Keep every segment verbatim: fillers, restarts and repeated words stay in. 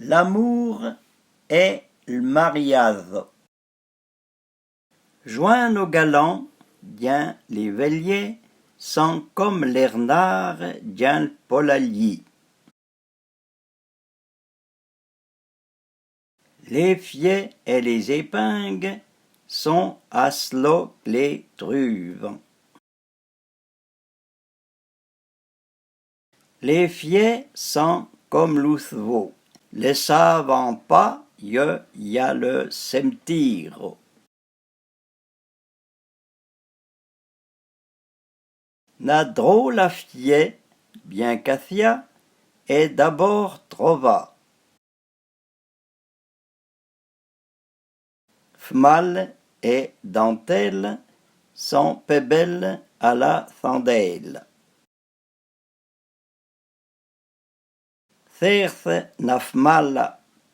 L'amour è l'mariazo. Join no galan, dyin lé vèlyé, son kom lé rnar dyin l'polalyé. Lé fyè è lé-z-épingue son a slo k'lé truvan. Lé fyè son kom lo svo, lé savan pa yeu y a le semtiro. Na drola fyè, byin kathya, è d'abor trovà. Fmal è dantèla son pè bèla a la sandèla. Sèrse na fmala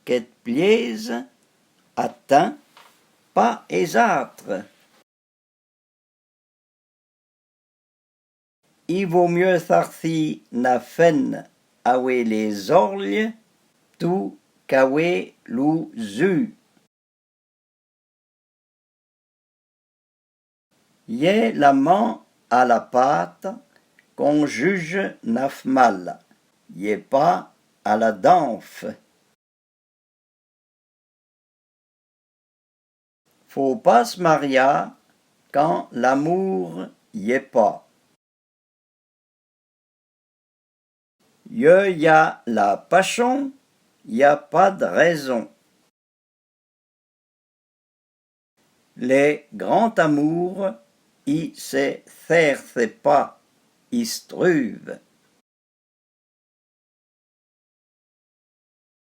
k'è plyéze a tin, pa é-z-atre. I vô myeu sarsi na fèna awé lé-z-orlye ptu k'awé lo-z-u. Y è la man a la pata k'on juje na fmala, y è pa a la danfe. Fô pa s'maryà kan l'amour y è pa. Yeu y a la pachon, y a pa d'rézon. Le gran amour i se sèrse pa, i s'truve.